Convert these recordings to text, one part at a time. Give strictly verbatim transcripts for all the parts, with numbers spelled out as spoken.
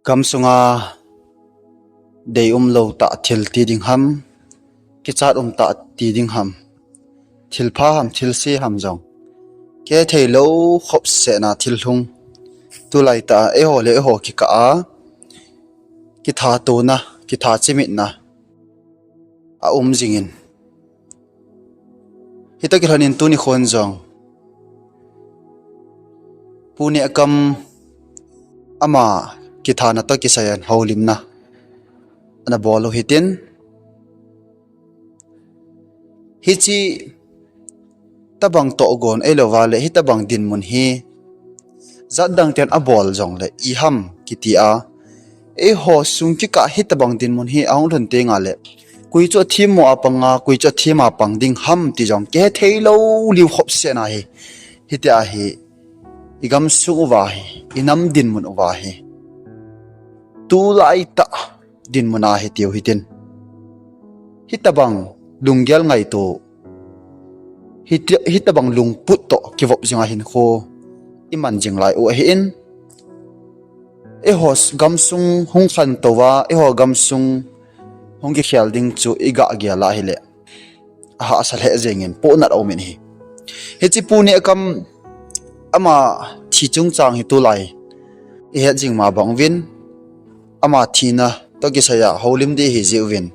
Gamsunga dei umlou tah thil ti ding ham, kichat um tah ti ding ham, thilpha ham, thilse ham jong kihethei lou khopsehna thil hung, tulai tah a eiho le eiho kikah a kithatona, kithachimitna aum jingin, hitoh kilhonin tuni khon jong Pu Nehkam ama kithana toh kisaiyin houlimna ana bol u hitin, hiche tobang tohgon ahilouva le hitobang dinmun hi jatdang ten abol jongle iham kiti a, eiho sung kikah hitobang dinmun hi ahung lhun tengle, koi chu athemmo a panga, koi chu athema pang ding ham ti jong kihethei lou liu khopsehna hi, hitia hi igamsung uva hi, inam dinmun uva hi tulai tah dinmun ahi tiu hitin, hitobang lunggel ngaito, hiti- hitobang lungput toh kivop jinga hinkho iman jing lai u ahin, eiho gamsung hung khantouva eiho gamsung hung kikhel ding chu igah gel a hile, ahahsa lheh jengin pohnat aumin ahi. Hiche Pu Nehkam ama thi chungchang hi tulai ihet jing ma bang uvin, ama thina toh kisaiya houlim ding ihi jeh uvin,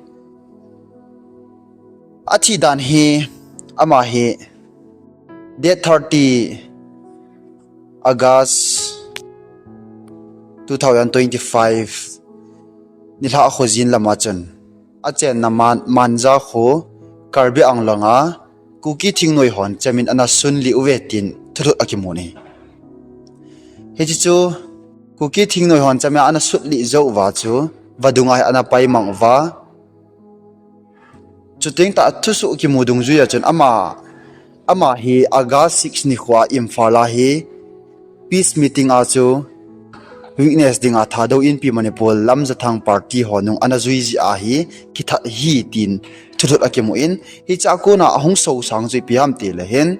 athi dan hi, ama hi date thirty August two thousand twenty-five nilhah khojin lama chun achenna Man- Manja kho, Karbi Anglong a Kuki thingnoi hon chemin ana sunlih uve tin thulhut akimun ahi. Hiche chu Kuki thingnoi hon chemin ana sutlih jou uva chu vadunga hi ana paimang uva, chuteng tah thusoh kimu dungjuiya chun ama, ama hi August six nikhoa Imphal a hi peace meeting a chu witness dinga Thadou Inpi Manipur Lamjathang party ho nung ana jui jeh a hi kithat ahi tin thulhut akimun, hichea kona ahung sosang chu ipi ham tile hin,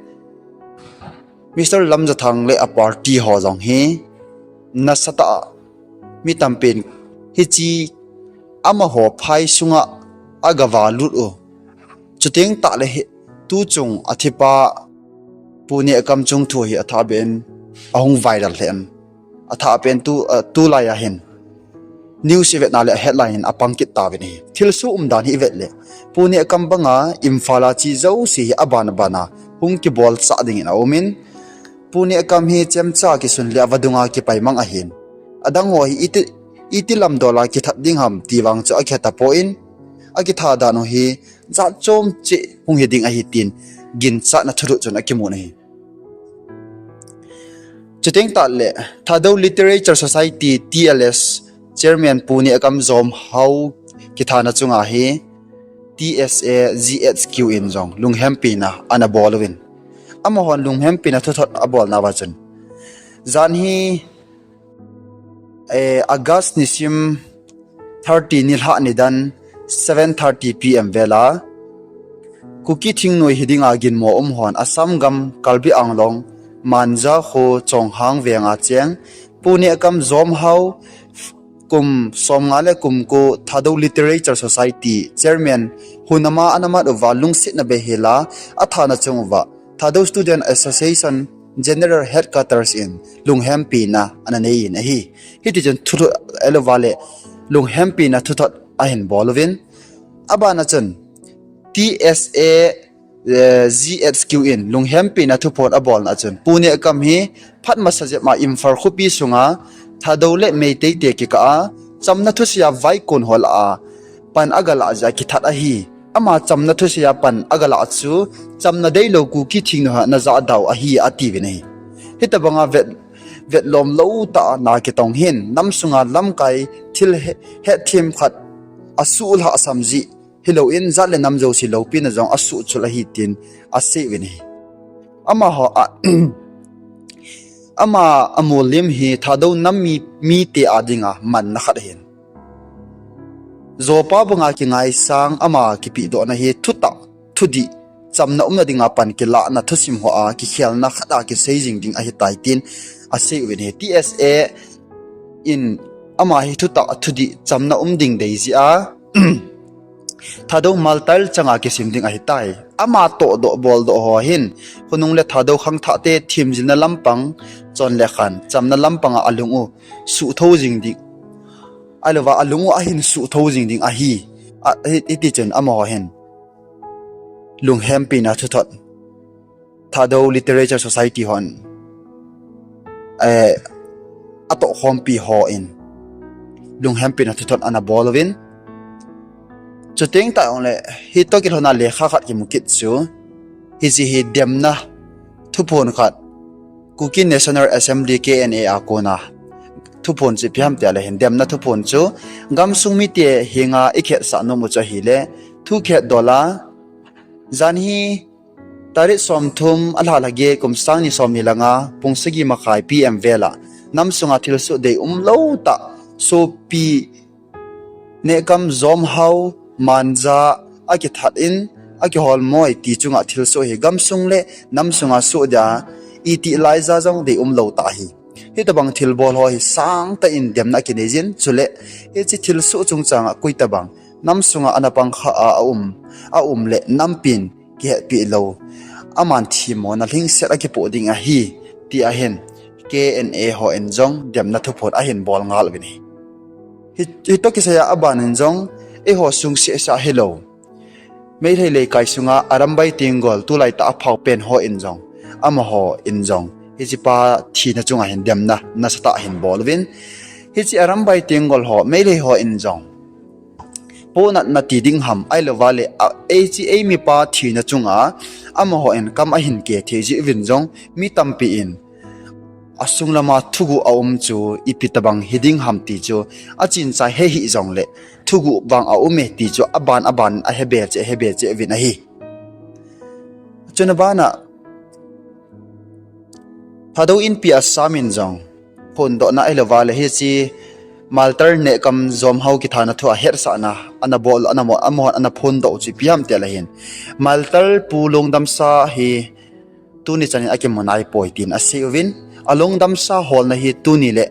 Mister Lamjathang le a party ho jong hi nasatah a mi tampin hiche amaho phai sunga agavalut u, chuteng tahle hi tuchung athipa Pu Nehkam chungthu hi athahbeh in ahung viral lheh in, athahbeh in tu, tulai a hin news ivetna le headline in apang kit tauvin ahi. Thilsoh umdan hi ivet le, Pu Nehkam banga Imphal a che jouse hi aban abana hung kibolsah dingin aumin, Pu Nehkam hi chemcha kisunlih a vadunga kipaimang ahin, adang ho hi iti, iti lamdol a kithat ding ham ti vang chu akitha tapon, akitha dan u hi jatchom cheh hung hiding ahi tin ginchatna thulhut chun akimun ahi. Chuteng tahle Thadou Literature Society, T L S, Chairman Pu Nehkam Jomhao kithana chunga hi T S A G H Q in jong lunghempina ana bol uvin, amahon lunghempina thuthot abolnauva chun, jan hi, eh, August nisim thirty nilhah nidan seven thirty P M vela Kuki thingnoi hidinga ginmo um hon Assam gam Karbi Anglong Manja kho Chonghang venga cheng Pu Nehkam Jomhao, kum somnga le kum ko, Thadou Literature Society Chairman, hunama ana mat uva lungsetna beihela athana chung uva Thadou Student Association General Headquarters in lunghempina ana neiyin ahi. Hitichun thulhut ahilouva le lunghempina thuthot ahin bol uvin, abana chun T S A, eh, G H Q in lunghempina thuphon abolna chun Pu Nehkam hi phat masa jep ma Imphal khopi sunga Thadou le Meitei te kikah a chamna thuseiya vaikon ho lah a pan agalah jeh a kithat ahi. Ama chamna thuseiya pan agalah chu chamna deilou Kuki thingnoi ho ana jahda u ahi atiuvin ahi. Hitobanga vet, vetlom lou tah a na kitong hin nam sunga lamkai thil he- hetthem khat asuh lhahsam jeh hilouvin jat le nam jouse loupina jong asuhchul ahi tin aseiuvin ahi. Amaho a, ama amolim hi Thadou nam mi, mite adinga manna khat ahin, jopa banga kingaisang ama kipehdohna hi thutah, thudih, chamna umna dinga pan kilahna thusim hoa kikhelna khat a kisei jing ding ahitai tin aseiuvin ahi. T S A in Ama hi thutah thudih chamna um ding dei jeh a Thadou Maltal changa kisim ding ahitai. Ama tohdoh boldoh ho hin, khonung le Thadou khangthahte themjilna lampang, chon le khan chamna lampang a alung u suhthou jing ding, ahilouva alung u ahin suhthou jing ding ahi. A, hi, hiti chun amaho hin lunghempina thuthot Thadou Literature Society hon, eh, atohkhompi hon lunghempina thuthot ana bol uvin. Chuteng tah jongle, hitoh kilhonna lekha khat kimu kit chu, hiche hi demna thuphon khat, Kuki National Assembly, K N A a kona thuphon chu ipi ham tia le hin, demna thuphon chu gamsung mite henga ikhetsah nom u chu ahile, thukhet dola, jan hi tarik somthum, alha lhagei, kum sang ni somni le nga, pung sagi makhai P M vela, nam sunga thilsoh deium lou tah, sopi Nehkam Jomhao Manja akithat in, akiholmoi ti chunga thilsoh hi gamsung le nam sunga soh dia, itih laija jong deium lou tah ahi. Hitobang thilbol ho hi sangtah in demna akinei jin, chule hiche thilsoh chungchanga koitobang nam sunga ana pangkha a, aum, aum le nampin kihetpeh lou, aman themmona lhingset akipoh ding ahi, ti ahin, K N A hon jong demna thuphon ahin bol ngal uvin ahi. Hi, hitoh kisaiya aban in jong, eiho sung sehseh hilou, Meitei leikai sunga Arambai Tenggol, tulaitah a phaopen hon jong, amahon jong hichepa thina chunga hin demna nasatah ahin bol uvin. Hiche Arambai Tenggol ho, Meitei hon jong, ponatna ti ding ham, ahilouva le, a, hiche eimipa thina chunga, amahon kam ahin keh thei jeh uvin jong, mi tampi in asung lama thuguh aum chu ipi tobang hiding ham ti chu, achinchai hei hih jongle, thuguh vang aume ti chu, aban aban ahebe cheh, ahebe cheh uvin ahi. Chuna bana, Thadou Inpi Assam in jong phondohna ahilouva le hiche Maltal Nehkam Jomhao kithana thua hetsahna ana bol, ana mo, amahon ana phondoh u chu ipi ham tia le hin, Maltal Pu Longdamsa hi tuni chan in akimu naipoi tin asei uvin, alongdamsa holna hi tuni le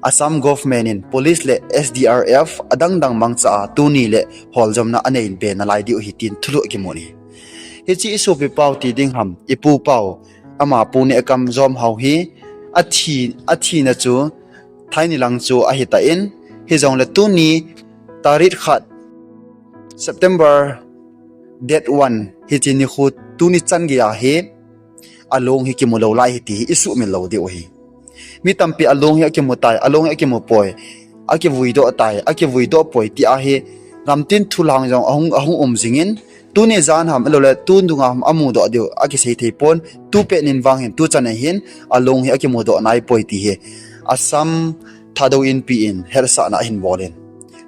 Assam government in police le S D R F adangdang mangcha a tuni le holjomna anei be nalai diu ahi tin thulhuh akimun ahi. Hiche isopi pau ti ding ham, ipu pau, ama Pu Nehkam Jomhao hi athi, athina chu thaini lang chu ahitan, hijongle tuni tarik khat September date one hiche nikho tuni chan geiya hi along hi kimu lou lai ahi ti hi isuhmil lou diu ahi. Mi tampi along hi akimu tai, along hi akimu poi, akivuidoh tai, akivuidoh poi ti ahi, gamtin thulang jong ahung, ahung um jingin, tuni jan ham, ahiloule tun dunga ham amudoh diu akisei thei pon, tupet nin vang hin tuchan a hin along hi akimudoh naipoi ti hi Assam Thadou Inpi in hetsahna ahin bolin.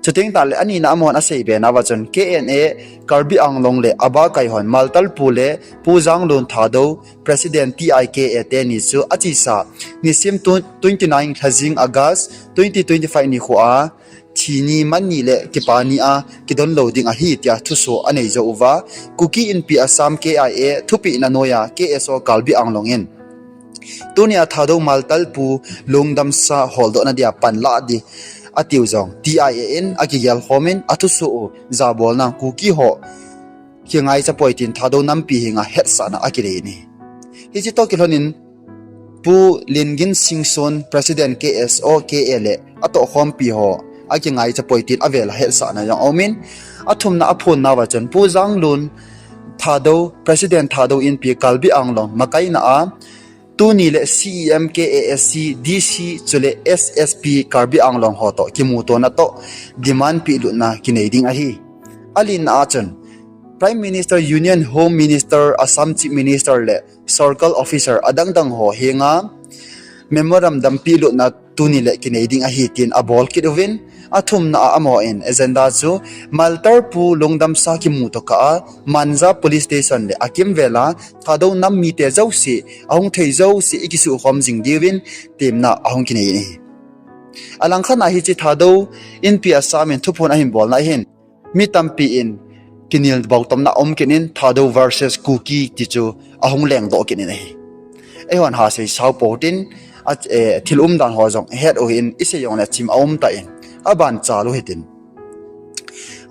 Chuteng tah le anina amahon asei be nauva chun K N A Karbi Anglong le abakai hon Maltal Pu le Pu Janglun Thadou, President T I K A teni chu achesa nisim twenty nine lhajing August twenty twenty five nikho a thi ni man ni le kipa ni a kidon lou ding ahi tia thuso anei jou uva, Kuki Inpi Assam K I A thupehna noiya K S O Karbi Anglong in tunia Thadou Maltal Pu Longdamsa holdohna dia panlah ding atiu jong T I A in akigel khomin athuso u jabolna Kuki ho kingaicha poi tin Thadou nampi henga hetsahna akinei in ahi. Hiche toh kilhonin Pu Lingin Singson, President K S O K A le atohkhompi ho akingaicha poi tin avel a hetsahna jong aumin, athumna aphonnauva chun Pu Janglun Thadou, President Thadou Inpi Karbi Anglong makaina a tuni le C E M, K A S C, D C chule S S P Karbi Anglong ho toh kimutona toh demand pehlutna kinei ding ahi. Alina a chun Prime Minister, Union Home Minister, Assam Chief Minister le Circle Officer adangdang ho henga memorandum pehlutna tuni le kinei ding ahi tin abol kit uvin, athumna a amahon agenda chu Maltal Pu Longdamsa kimu tokah a Manja Police Station le akimvel a Thadou nam mite jouse, ahung thei jouse ikisukhom jing diuvin temna ahung kinei in ahi. Alangkhat a hiche Thadou Inpi Assam in thuphon ahin bolna ahin, mi tampi in kinel bautomna aum kit in Thadou versus Kuki ti chu ahung lengdoh kit in ahi. Eihon hasei sao pou tin, a, eh, thil umdan ho jong het u hin, isei jongle chim aum tan, aban chal u hitin.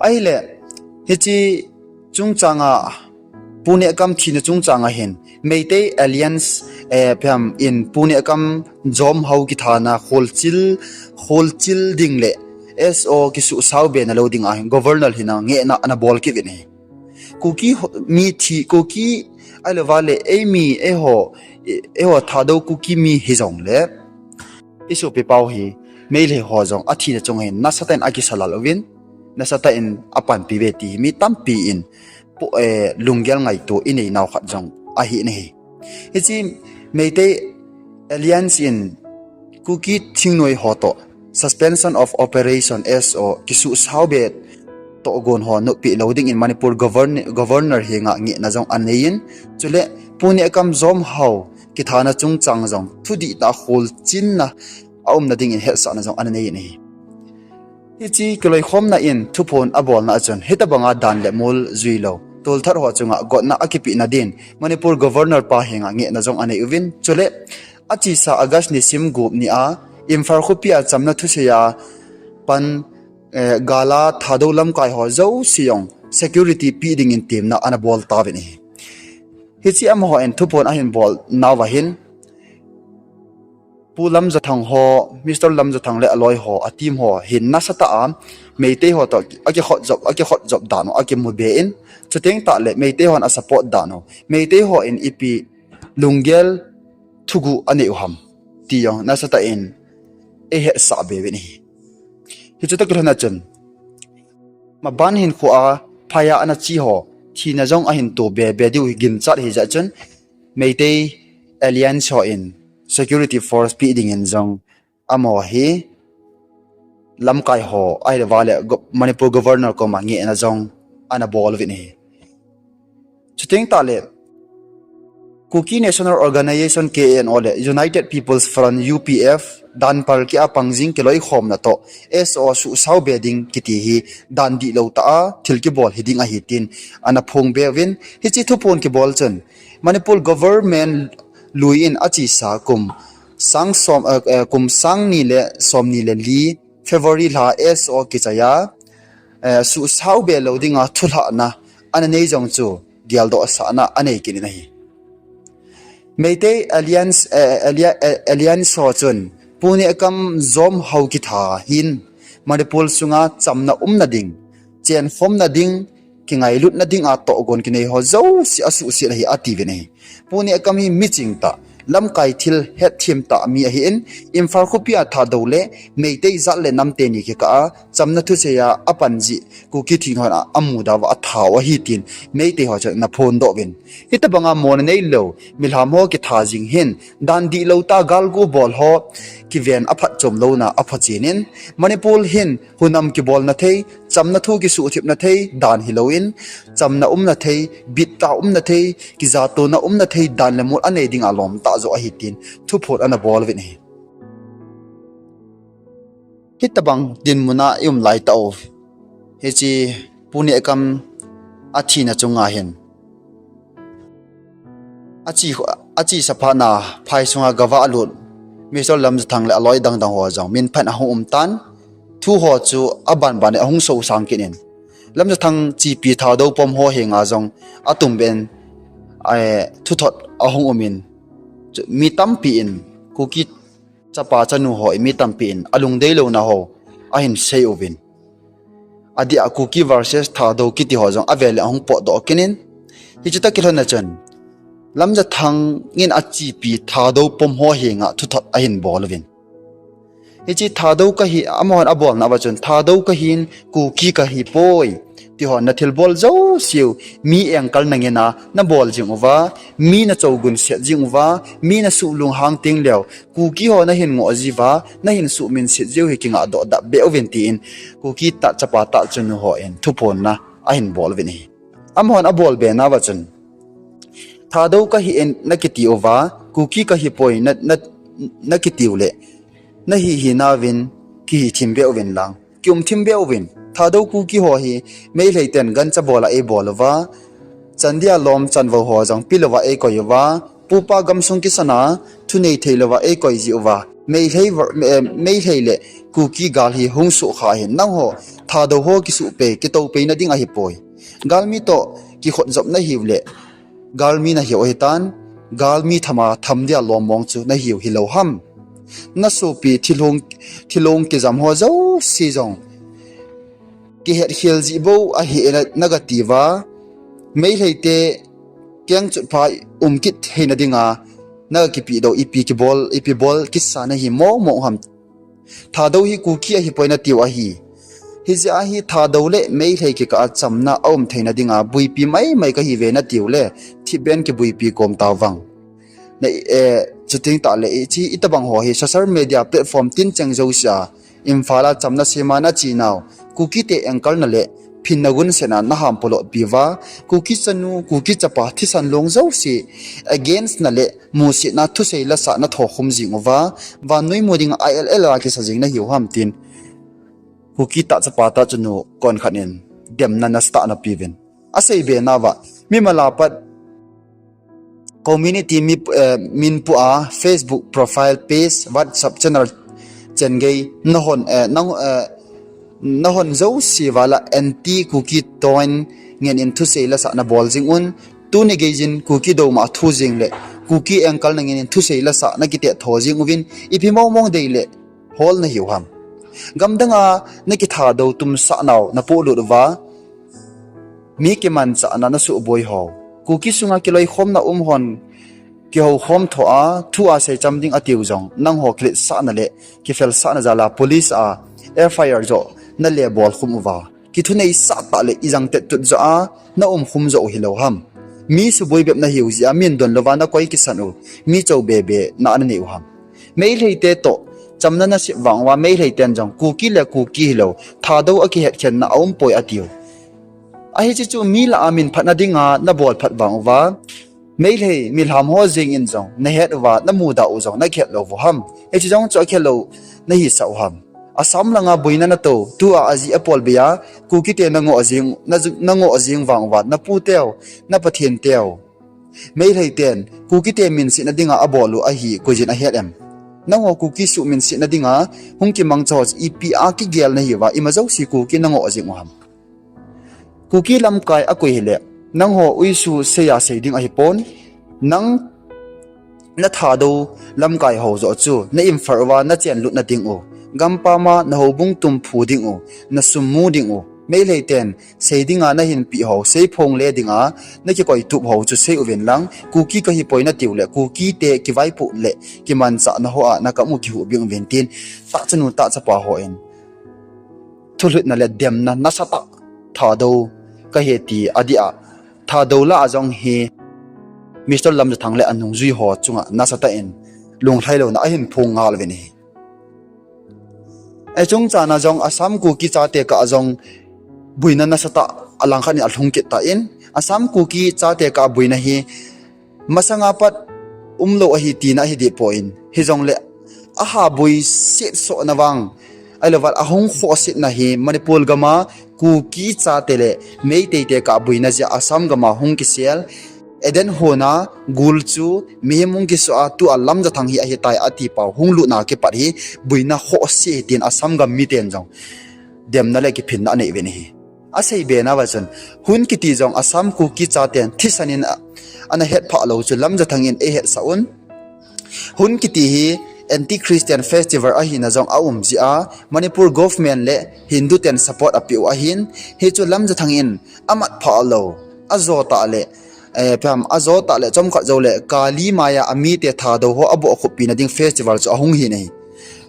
Ahile, hiche chungchanga, Pu Nehkam thina chungchanga hin, Meitei Alliance, eh, phem in Pu Nehkam Jomhau kithana kholchil, kholchil ding le S O kisuhsao be nalou dinga hin, Governor hin angehna ana bol kit uvin ahi. Kuki ho, mi thi, Kuki ahilou vale, eimi, eiho, eiho Thadou Kuki mi hijongle, isopi pau hi, Meitei ho jong athina chunga hin, nasatah in akisa lal uvin, nasatah in apanpi uve ti hi, mi tampi in, pu-, eh, lunggel ngaito inei nau khat jong ahi nahi. Hiche Meitei Alliance in Kuki thingnoi ho toh, Suspension of Operation S O, kisuhsao be tohgon ho noppi lou dingin Manipur Govern-, Governor henga ngehna jong anei in, chule Pu Nehkam Jomhau kithana chungchang jong thudih tah kholchinna aumna dingin hetsahna jong ananei in ahi. Hiche kiloikhomna in thuphon abolna achun, hitobanga dan le mol juilou, tolthat ho chunga gotna akipehna din, Manipur Governor pa henga ngehna jong anei uvin, chule achesa August nisim gup nia, Imphal khopi a chamna thusei a pan, eh, gala Thadou lamkai ho jouse jong security pe dingin temna ana bol tauvin ahi. Hiche amaho in thuphon ahin bol nauva hin, Pu Lamjathang ho, Mister Lamjathang le aloi ho, a team ho hin nasatah a Meitei ho toh akikhotjop, akikhotjop dan u akimu be in, chuteng tah le Meitei hon asupport dan u, Meitei ho in ipi lunggel thuguh anei u ham ti jong nasatah in eihetsah be uvin ahi. Hichu toh kilhon a chun, maban hinkho a phaiya ana che ho thina jong ahin to be be diu hi ginchat ahi jeh chun, Meitei Alliance ho in security force pe dingin jong amaho hi lamkai ho ahilou vale go-, Manipur Governor koma ngehna jong ana bol uvin ahi. Chuteng tah le Kuki National Organization, K N O le United People's Front, U P F, dan palkeh a pang jing kiloikhomna toh S O suhsao be ding kiti hi dan dihlou tah a thil kibol hiding ahi tin ana phong be uvin, hiche thuphon kibol chun Manipur government lui in achesa kum sang som, eh, eh, kum sang ni le som ni le li February lha S O kichai a, eh, suhsao be lou dinga thulhahna ana nei jong chu geldoh sahna anei kit in ahi. Meitei Alliance, eh, Allia-, eh, Alliance ho chun Pu Nehkam Jomhau kitha hin Manipur sunga chamna umna ding, chenkhomna ding, kingailutna dinga tohgon kinei ho jouse asuhset ahi atiuvin ahi. Pu Nehkam hi miching tah, lamkai thil hetthem tah mi ahin, Imphal khopi a Thadou le Meitei jat le nam teni kikah a chamna thusei a apan jeh Kuki thingnoi hon a amuda uva atha u ahi tin Meitei ho chun ana phondoh uvin. Hitobanga mona neilou milham ho kitha jing hin, dan dihlou tah galgu bol ho kiven aphatchom louna aphachen in, Manipur hin hunam kibolna thei, chamna thu kisuhthipna thei dan hilou in, chamna umna thei, bittah umna thei, kijatona umna thei dan le mol anei dinga lom tah joh ahi tin thuphon ana bol uvin ahi. Hitobang dinmun a i um lai tah u, hiche Pu Nehkam athina chunga hin, ache, achesa phatna phai sunga gava alut Mister Lamjathang le aloi dangdang ho jong minphat ahung um tan, thu ho chu abanban in ahung sosang kit in, Lamjathang chepi Thadou pom ho henga jong atumbeh in, eh, thuthot ahung um in, chu mi tampi in, Kuki chapa chanu ho in mi tampi in alungdei louna ho ahin sei uvin, adeh a Kuki versus Thadou kiti ho jong avel in ahung potdoh kit in, hichu toh kilhon a chun Lamjathang in achepi Thadou pom ho henga thuthot ahin bol uvin, hiche Thadou kahi, amahon abolna uva chun Thadou kahin Kuki kahipoi ti ho nathilbol jouseu mi engkal nangen a nabol jing uva, mi nachogunset jing uva, mi nasuhlunghang teng leu Kuki ho nahin ngoh jiuva, nahin suhminset jiu hi kingahdoh dap beh uvin tin, Kuki tah chapa tah chanu ho in thuphonna ahin bol uvin ahi. Amahon abol be nauva chun, Thadou kahi in nakiti uva, Kuki kahipoi na, na, nakitiu le, nahi hinauvin, kihi thim beh uvin lang, kium thim beh uvin. Thadou Kuki ho hi Meitei ten gancha bol a eibol uva, Chandia lom chanvou ho jong pilouva eikoi uva, pupa gamsung kisana thunei thei louva eikoi jiuva, Meitei, eh, Meitei le Kuki gal hi hung sukha ahin, nangho Thadou ho kisuh pei, kitou peina ding ahipoi. Galmi toh kikhotjop nahiu le, galmi nahiu ahitan, galmi thama tham dia lom mong chu nahiu hilou ham. Nasopi thilhung, thilhung kijam ho jouse jong kihetkhel jibou ahi na, nagatiuva, Meitei te kengchot pha um kit theina dinga nagakipi dou, ipi kibol, ipi bol kisa nahi mong mong ham. Thadou hi Kuki ahipoi natiu ahi. Hijeh a hi Thadou le Meitei kikah a chamna aum theina dinga buipi maimai kahiuve natiu le, thipbeh in kibuipi kom tauvang. Na, eh, chuting tah le, hiche itobang ho hi social media platform tincheng jousea Imphal a chamna sema nache nau, Kuki te anchor na le phinna gunsetna naham polot piuva, Kuki chanu, Kuki chapa thisan long jouse against na le musetna thusei lasah nathokhum jing uva, vannoi mu dinga I L L a kisa jing nahiu ham tin Kuki tah chapa tah chanu konkhat in demna nasatah anapiuvin. Aseibe nauva, mimal a pat community mi, eh, minpu a Facebook profile, page, WhatsApp channel chengei nahon, eh, nang, eh, nahon jouse val a anti Kuki toh ngen in thusei lasah nabol jing un, tuni geiyin Kuki douma thu jing le Kuki anchor na ngen in thusei lasah nakitet tho jing uvin, ipi mong mong dei le hol nahiu ham. Gamdang a nakithadou tumsah nau napolut uva, mi kimanchahna nasuhboi ho, Kuki sunga kiloikhomna um hon kihoukhom tho a, thu a seicham ding atiu jong, nangho kiletsahna le kifelsahna jal a police a F I R joh nale bolkhum uva, kithuneisah tah le ijang tettut joh a naumkhum joh u hilou ham. Mi suboi bep nahiu jeh a min donlouva nakoi kisan u, mi chou bebe na ananei u ham. Meitei te toh chamna nasep vang uva, Meitei ten jong Kuki le Kuki hilou, Thadou a kihetkhenna aumpoi atiu. Ahi, hiche chu mi lah a min phatna dinga nabol phat vang uva, Meitei milham ho jeng in jong nahet uva, namuda u jong nakihet lou u ham. Hiche jong chu akhelou nahisah u ham. Assam langa boina natou, tua ajeh apol bei a, Kuki te nangoh jeng, na, nangoh jeng vang uva, napu teu, na Pathen teu, Meitei ten Kuki te minsetna dinga abol u ahi, koiyin ahet em? Nangho Kuki suh minsetna dinga hung kimangcha ho chu ipi a kigel nahiuva, ima jouse Kuki nangoh jeng u ham. Kuki lamkai akoi hile, nangho uisu seiya sei ding ahipon, nang na Thadou lamkai ho joh chu na Imphal uva nachenlut na ding u, gampam a na houbung tumphu ding u, na sum mu ding u, Meitei ten sei dinga nahinpeh ho, seiphong le dinga nakikoitup ho chu sei uvin lang, Kuki kahipoi natiu le, Kuki te kivaipoh le kimanchahna hoa nakam u kihuhbing uvin tin, tah chanu tah chapa hon thulhutna le demna nasatah Thadou kahi ti adia, Thadou lah a jong hi Mister Lamjathang le anungjui ho chunga nasatah in lunglhailouna ahin phong ngal uvin ahi. Achungchan a jong Assam Kuki chate kah a jong boina nasatah alangkhat in alhung kit tan, Assam Kuki chate kah a boina hi masanga pat umlou ahi tina ahi dehpon, hijongle aha boiset sohna vang, ahilouleh ahung khosetna hi Manipur gam a Kuki chate le Meitei te kah a boina jeh a Assam gam a hung kisel, Eden hon a gul chu mihem hung kisoh a, tua Lamjathang hi ahitai ati pau hung lutna kipat hi boina khohse ahi tin Assam gam miten jong demna le kiphinna anei uvin ahi. Aseibe nauva chun, Hun kiti jong Assam Kuki chaten thisan in a, ana hetphah lou chu Lamjathang in eihetsah un. Hun kiti hi anti-Christian festival ahina jong aum jeh a, Manipur government le Hindu ten support apeh u ahin, hichu Lamjathang in amatphah lou, ajo tah le, eh, pam, ajo tah le chomkhat jouleh Kali Maya a mite Thadou ho abohkhup pina ding festival chu ahung hin ahi.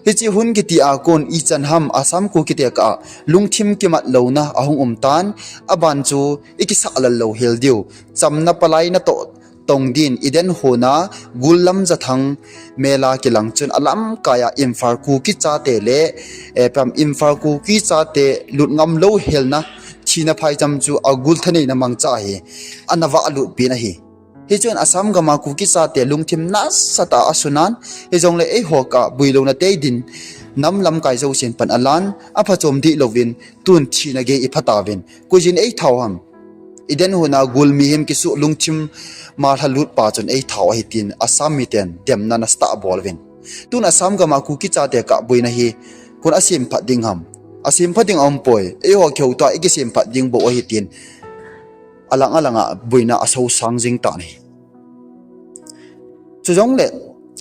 Hiche Hun kiti a kon ichan ham Assam Kuki te kah a lungthim kimat louna ahung um tan, aban chu ikisah lal lou hel diu, chamna palai natoh tong din Eden hon a gul Lamjathang mela kilang chun alamkai a Imphal Kuki chate le, eh, pam, Imphal Kuki chate lut ngam lou helna thina phaicham chu agul thaneina mangcha hi ana valut pin ahi. Hichun Assam gam a Kuki chate lungthim nasatah a asunan, hijongle eiho kah a boilouna tei din nam lamkai jousen pan alan, aphachom dih louvin tun thina gei ipha tauvin, koiyin eitha u ham. Eden huna gul mihem kisuh lungthim ma lhalut pa chun eithau ahi tin Assam miten demna nasatah abol uvin. Tun Assam gama Kuki chate kah boina hi kon asemphat ding ham? Asemphat ding aumpoi. Eiho kihoutoh a ikisemphat ding bou ahi tin alang alanga boina asosang jing tan ahi. Chujongle,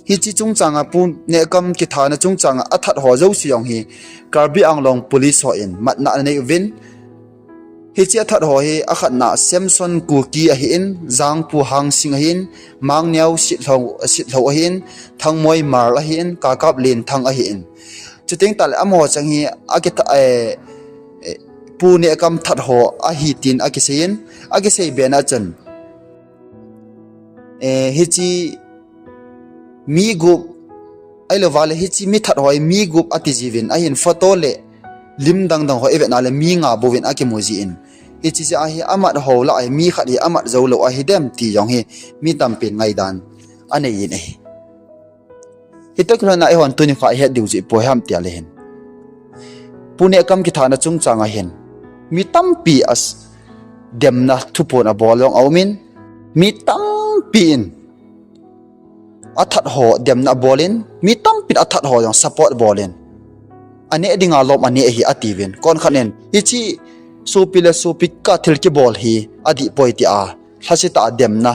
hiche chungchanga Pu Nehkam kithana chungchanga athat ho jouse jong hi Karbi Anglong Police hon matna anei uvin. Hiche athat ho hi akhatna Samson Kuki ahin, Jangpu Hangsing ahin, Mangneo Sitlhou, Sitlhou ahin, Thangmoi Hmar ahin, Kakap Lenthang ahin. Chuteng tahle amaho cheng hi akitha, eh, eh, Pu Nehkam that ho ahi tin akiseiyin, akisei bena chun, eh, hiche mi gup, ahilouvale hiche mi that ho hi mi gup ati jiuvin, ahin photo le lim dangdang ho ivetna le mi nga bouvin akimu jin. Hiche jeh a hi amat ho lah a hi mi khat hi amat joulou ahidem ti jong hi mi tampin ngaidan aneiyin ahi. Hitoh kilhonna eihon tuni kha ihet diu jeh ipoi ham tile hin, Pu Nehkam kithana chungchanga hin mi tampi as demna thuphon abol jong aumin, mi tampi in athat ho demna abolin, mi tampin athat ho jong support abolin, aneh dinga lom aneh ahi atiuvin. Konkhat in hiche sopi le sopi kah thil kibol hi adihpoi tia lhasetah a demna,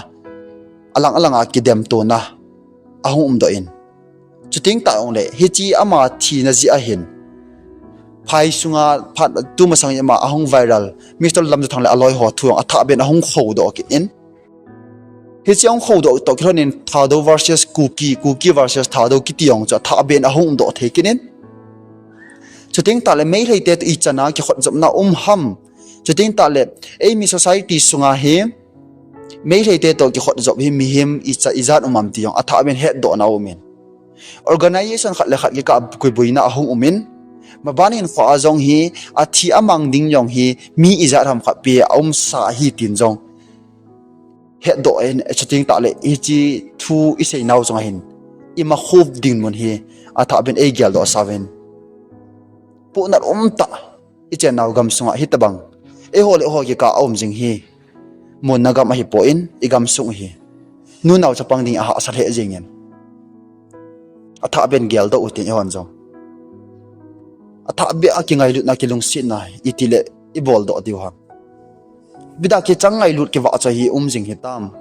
alang alanga kidemtona ahung umdoh in. Chuteng tah jongle hiche ama thina jeh ahin phai sunga phat tumasang ima ahung viral Mister Lamjathang le aloiho thu jong athahbeh in ahung khoudoh kit in. Hiche ahung khoudoh toh kilhonin Thadou versus Kuki, Kuki versus Thadou kiti jong chu athahbeh in ahung umdoh thei kit in. Chuteng tahle Meiteite toh ichan a kikhotjopna um ham? Chuteng tahle eimi society sunga hi Meiteite toh kikhotjop hi mihem icha ijat um am ti jong athahbeh in hetdohna aumin. Organisation khat le khat kikah kiboina ahung umin, maban hinkhoa jong hi athi amang ding jong hi mi ijat ham khat pi aumsa ahi tin jong hetdoh in, chuteng tahle hiche thu iseinau chunga hin ima khup ding mun hi athahbeh in eigeldoh sauvin. Pohnat umtah ichennau gamsunga hitobang eiho le eiho kikah aum jing hi munna gam ahipoi, igamsung hi nunao chapang ding ahahsa lheh jengin. Athahbeh in geldoh utin eihon jong athahbeh a kingailutna kilungsetna itile iboldoh diu ham? Ipi dia kichang ngailut kivahchoi hi um jing hitam?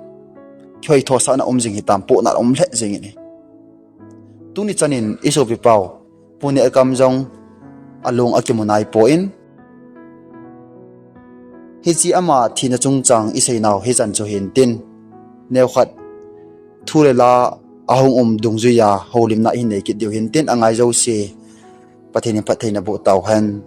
Kihoithosahna um jing hitam? Pohnat um lheh jengin ahi. Tuni chanin isopipau Pu Nehkam jong alung akimu naipoi. Hiche ama thina chungchang iseinau hichan chu hintin, neokhat thu le la ahung um dungjuiya houlimna ihin nei kit diu hintin, angai jouse Pathen in phattheina boh tauhen.